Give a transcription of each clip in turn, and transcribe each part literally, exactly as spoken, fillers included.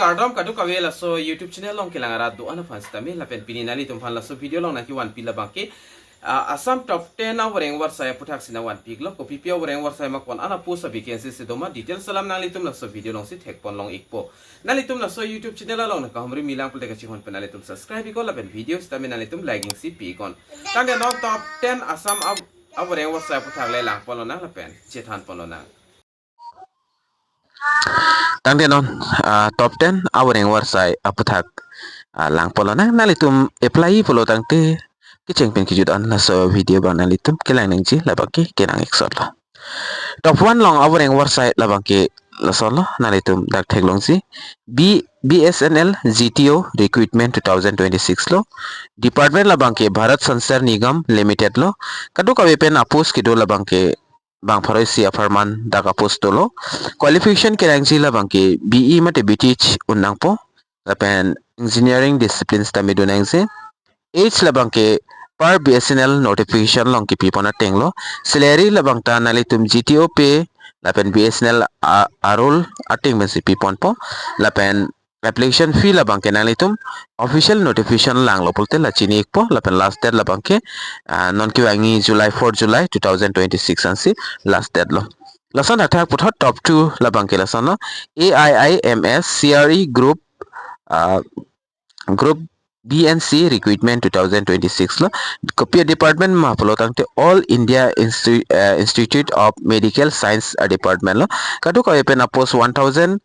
Kardom kadokave laso YouTube channel along kelang arat do-an aphan sitame lapen pini nanglitum aphan laso video along nangkevanpi labangke, ah, Assam top ten avoreng avarsai aputhak si nangvanpi iklo. Kopipi avoreng avarsai ma ko-an a-post a-vacancy si doma, details alam nanglitum laso video alongsi thekponlong ikpo. Nanglitum laso YouTube channel along nangkahumri milang pulote kachihon pen nanglitum subscribe iknon lapen video sitame nanglitum liking si pi iknon. Tangte non top ten Assam av-, avoreng avarsai aputhak le langponlonang lapen chethanponlonang. Tangte non, ah, top ten avoreng avarsai aputhak, ah, langponlonang. Nanglitum apply pulo tangte kecheng pen kejut an laso video abang nanglitum kelang nangji labangke kenang iksotlo. Top one along avoreng avarsai labangke lasonlo, nanglitum dak theklongji. B, B S N L G T O recruitment two thousand twenty-six lo. Department labangke Bharat Sanchar Nigam Limited lo. Kadokave pen a-post kedo labangke bang pharo isi apharman dak a-post dolo. Qualification kenangji labangke B E mate B Th un nangpo. Lapen engineering discipline sitame do nangji. Age labangke per B S N L notification along kepipon atenglo. Salary labangta nanglitum G T O pay lapen B S N L a-, a-rule ateng pensi piponpo. Lapen application fee labangke nanglitum official notification langlo pulote la chini ikpo, lapen last date labangke, ah, non kevangji July, four July two thousand twenty-six ansi last date lo. Lason athak puthot top two labangke lasonlo, A I I M S C R E group, ah, group B and C recruitment two thousand twenty-six lo. Kopi department ma pulo tangte All India Insti-, eh, Institute of Medical Science a-department lo. Kadokave pen a-post one thousand,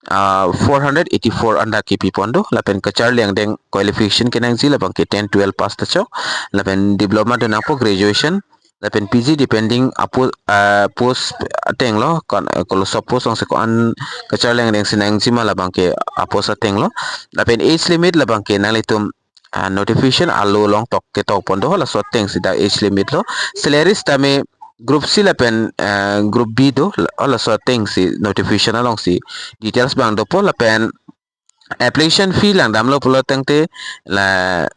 ah, four hundred eighty-four an dak kepipon do. Lapen kacharli angdeng qualification kenangji labangke ten twelve pass ta chok. Lapen diploma do nangpo, graduation. Lapen P G depending a-po-, ah, post atenglo, kon, eh, koloso post alongsi ko-an kacharli angdeng si nangji ma labangke a-post atenglo. Lapen age limit labangke nanglitum, ah, notification alo along tok ketokpon do, laso atengsi dak age limit lo. Salary sitame group C lapen, eh, group B do, la-, laso atengsi notification alongsi details abang dopo. Lapen application fee langdamlo pulo tangte la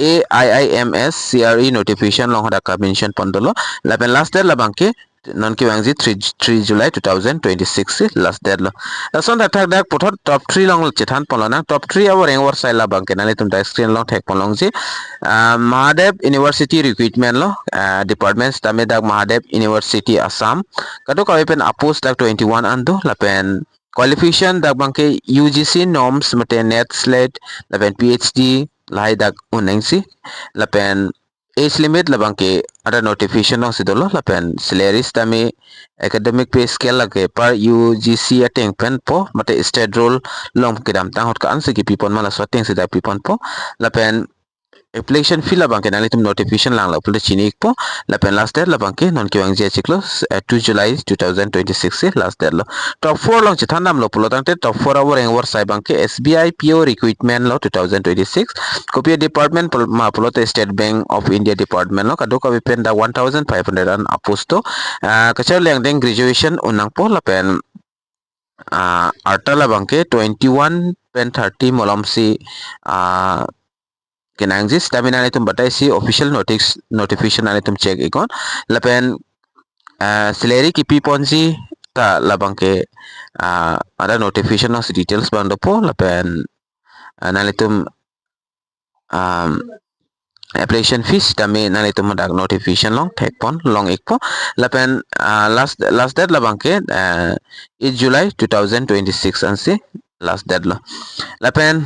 A I I M S C R E notification along hadak ka-mention pon dolo. Lapen last date labangke non kevangji three, three July two thousand twenty-six si last date lo. Lason athak dak puthot top three along chethanponlonang. Top three avoreng avarsai labangke nanglitum dak screen along thekponlongji. Ah, Mahadev University recruitment lo, ah, department sitame dak Mahadev University Assam. Kadokave pen a-post dak twenty-one an do, lapen qualification dak abangke U G C norms mate NET, SLET, lapen P H D lahai dak un nangji, lapen age limit labangke ada notification alongsi dolo, lapen salary sitame academic pay scale lake per U G C ateng penpo, mate state rule along kedamtang ahut ko-ansi kepipon ma laso atengsi dak piponpo, lapen application fee labangke nanglitum notification langlo pulote chini ikpo, lapen last date labangke non kevangji achiklo, eh, two July two thousand twenty-six si last date lo. Top four along chethandamlo pulo tangte top four avoreng avarsai abangke S B I P O recruitment lo two thousand twenty-six. Kopi department pul-, ma pulote State Bank of India department lo, kadokave pen dak one thousand five hundred an a-post do. Ah, kacharli angdeng graduation un nangpo lapen, ah, arta labangke twenty-one pen thirty malomsi, ah, kenangji sitame nanglitum batai si official notice, notification nanglitum check iknon. Lapen, ah, salary kepiponji ta labangke, ah, ada notification alongsi details abang dopo, lapen, ah, nanglitum, um, application fees sitame nanglitum dak notification along thekponlong ikpo. Lapen, ah, last, last date labangke, ah, eight July two thousand twenty-six ansi last date lo. Lapen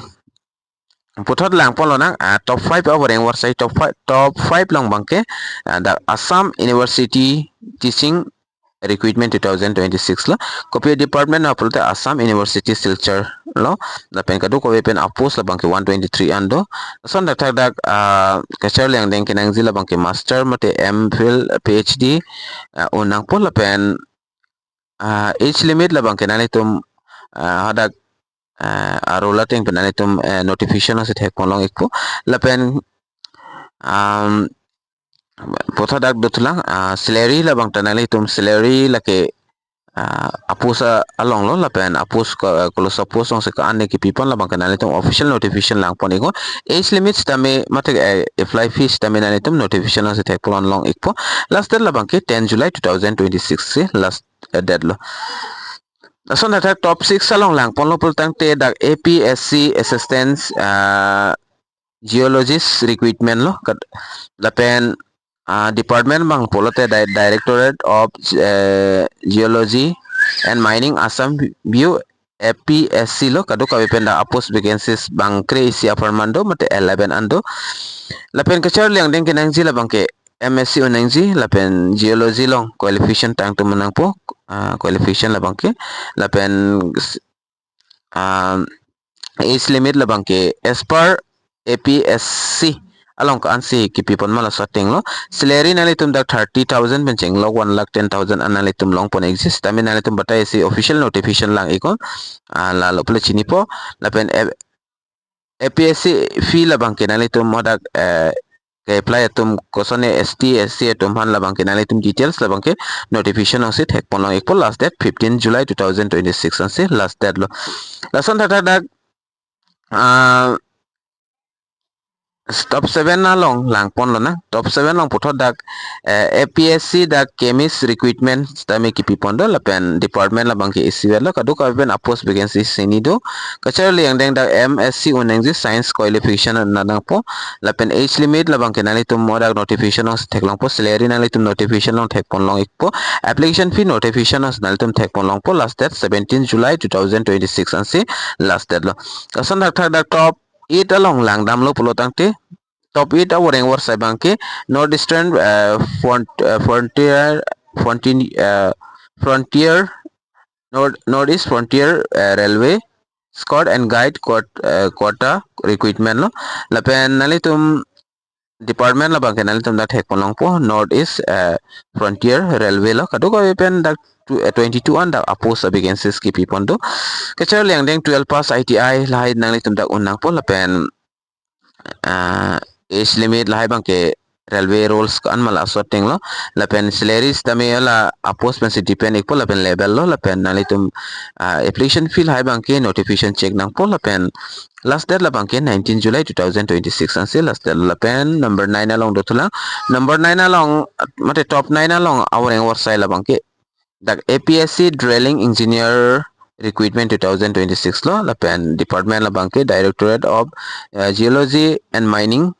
puthot langponlonang, ah, top five avoreng avarsai top five, top five along abangke, ah, dak Assam University Teaching recruitment two thousand twenty-six lo. Kopi department ma pulote Assam University Silchar lo. Lapen kadokave pen a-post labangke one twenty-three an do. Lason athak dak, ah, kacharli angdeng kenangji labangke master mate M Phil, P H D, ah, un nangpo, lapen, ah, age limit labangke nanglitum, ah, hadak, ah, a-rule ateng pen nanglitum, eh, notification alongsi thekponlong ikpo. Lapen, um, puthot dak dothulang, ah, salary labangta nanglitum salary lake, ah, a-post a-, alonglo, lapen a-post ko-, koloso post alongsi ko-an ne kepipon labangke nanglitum official notification langpon iknon. Age limit sitame mate, eh, apply fee sitame nanglitum notification alongsi thekponlong ikpo. Last date labangke ten July two thousand twenty-six si last, eh, date lo. Lason thakthak top six along langponlo pulotangte dak A P S C assistance, ah, geologist recruitment lo, kat-, lapen, ah, department abang pulote di-, Directorate of, eh, Geology and Mining Assam view A P S C lo, kadokave pen dak a-post vacancies bang kre isi apharman do, mate eleven an do. Lapen kacharli angdeng kenangji labangke M S C un nangji, lapen geology along qualification tangtum un nangpo, ah, qualification labangke, lapen s-, ah, age limit labangke as per A P S C along ko-ansi kipipon ma laso ateng lo. Salary nanglitum dak thirty thousand pen chenglok one lakh ten thousand an nanglitum longpon-ikji, sitame nanglitum batai isi official notification lang-iknon, ah, lalo pule chinipo. Lapen A-, A P S C fee labangke nanglitum hadak, eh, ke-apply atum kosonne S T, S C atum aphan labangke nanglitum details labangke notification alongsi thekponlong-ikpo, last date fifteen July two thousand twenty-six ansi last date lo. Lason thakthak dak, ah, top seven along langponlonang. Top seven along puthot dak, eh, A P S C dak chemist recruitment sitame kipipon do, lapen department labangke isivet lo, kadokave pen a-post vacancy hini do. Kacharli angdeng dak M S C un nangji, science qualification un nangpo, lapen age limit labangke nanglitum hadak notification alongsi theklongpo, salary nanglitum notification along thekponlong-ikpo, application fee notification alongsi nanglitum thekponlongpo, last date seventeen July two thousand twenty-six ansi last date lo. Lason thakthak dak top eight along langdamlo pulotangte, top eight avoreng avarsai abangke North Eastern, eh, front, eh, frontier, frontier, eh, frontier, North, North East Frontier, eh, Railway, scout and guide quot-, eh, quota recruitment lo. Lapen nanglitum department labangke nanglitum dak thekponlongpo, North East, eh, Frontier Railway lo, kadokave pen dak tw-, eh, twenty-two an dak a-post a-vacancies kipipon do. Kacharli angdeng twelve pass I T I lahai nanglitum dak un nangpo, lapen, ah, age limit lahai abangke railway rules ko-an ma laso ateng lo, lapen salary sitame la a-post pensi depend-ikpo, lapen level lo, lapen nanglitum, ah, application fee lahai abangke notification check nangpo, lapen last date labangke nineteen July two thousand twenty-six ansi last date lo. Lapen number nine along dothulang. Number nine along, mate top nine along avoreng avarsai labangke dak A P S C Drilling Engineer Recruitment two thousand twenty-six lo, lapen department labangke Directorate of, eh, Geology and Mining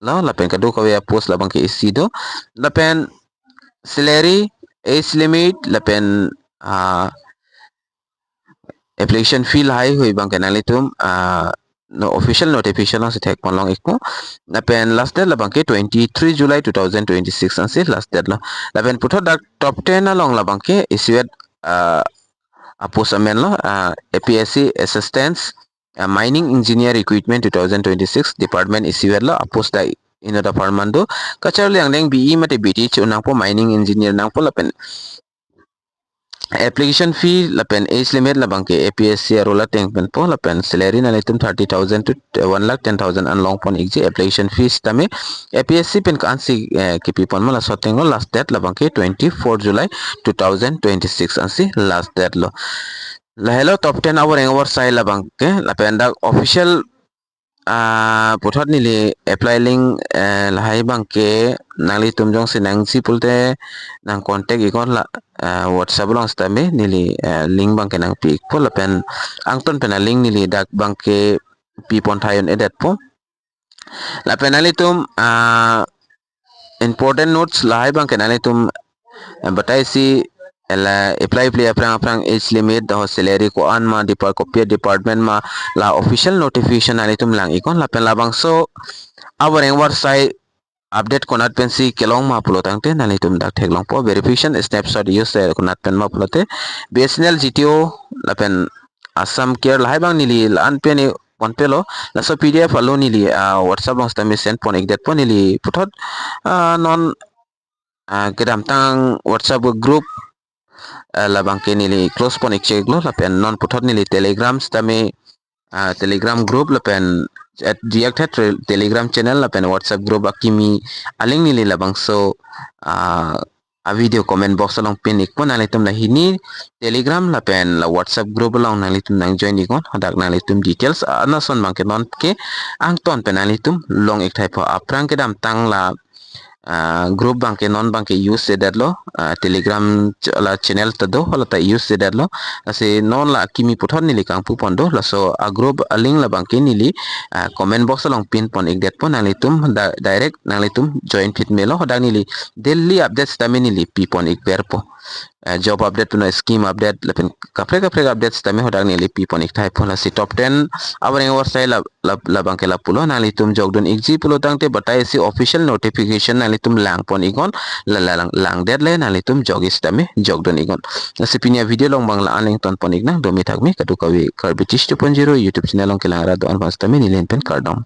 lo, lapen kadokave a-post labangke isi do, lapen salary, age limit, lapen, ah, application fee lahaihui abangke nanglitum, ah, no, official notification alongsi thekponlong-ikpo. Lapen last date labangke twenty-three July two thousand twenty-six ansi last date lo. Lapen puthot dak top ten along labangke isivet, ah, a-post amen lo, ah, A P S C Assistance, ah, Mining Engineer Recruitment two thousand twenty-six, department isivet lo, a-post dak inut apharman do. Kacharli angdeng B E mate B T H un nangpo, mining engineer nangpo, lapen application fee lapen age limit labangke A P S C a-rule ateng penpo, lapen salary nanglitum thirty thousand to, eh, one lakh ten thousand an longpon-ikji, application fee sitame A P S C pen ko-ansi, eh, kipipon ma laso ateng lo, last date labangke twenty-four July two thousand twenty-six ansi last date lo. Lahelo top ten avoreng avarsai labangke, lapen dak official, ah, puthot neli apply link, eh, lahai abangke nanglitum jongsi nangji pulote nang contact-iknon la, ah, WhatsApp along sitame neli, eh, link abangke nangpi-ikpo, lapen angton pen a-link neli dak abangke pipon thai un-edetpo. Lapen nanglitum, ah, important notes lahai abangke nanglitum, eh, batai isi, eh, la apply pli aphrang aphrang age limit, dak salary ko-an ma, depart-, kopi department ma, la official notification nanglitum lang-iknon, lapen labangso avoreng avarsai update konat pensi kelong ma pulotangte nanglitum dak theklongpo, verification snapshot use, eh, konat pen ma pulote B S N L, G T O lapen Assam Care lahai abang neli la-an pen ponpelo, laso P D F alo neli, ah, WhatsApp along sitame send pon-ikdetpo, neli puthot, ah, non, ah, kedamtang WhatsApp group, ah, labangke neli close pon-ikcheklo, lapen non puthot neli Telegram sitame, ah, Telegram group lapen at React Head Re-, Telegram channel lapen WhatsApp group akimi a-link neli labangso, ah, a-video comment box along pin-ikpo, nanglitum la hini Telegram lapen la WhatsApp group along nanglitum nang join-iknon, hadak nanglitum details, ah, anason abangke nonke angton pen nanglitum long-ik thaipo, aphrang kedamtang la, ah, group abangke non abangke use-edetlo, ah, Telegram ch-, la channel ta do, hala ta use-edetlo. Lasi non la kimi puthot neli kangpu pon do, laso a group a link la abangke neli, ah, comment box along pin pon-ikdetpo, nanglitum da-, direct nanglitum join phit melo, hadak neli daily update sitame neli pi pon-ikverpo. Ah, job update puno scheme update lapen kaprek kaprek update sitame hadak neli pi pon-ik thaipo. Lasi top ten awareng awarsai la, la, la abangke lapulo, nanglitum jokdun-ikji pulo tangte batai isi official notification nanglitum lang pon-iknon, la, la, lang, langdet le nanglitum jokji sitame jokdun-iknon. Lasi pini a video along abang la-an le ington pon-iknang, domi thakmi, kadokave Karbi Tish two point zero YouTube channel along kelang ra do-an abang sitame neli ahin pen kardom.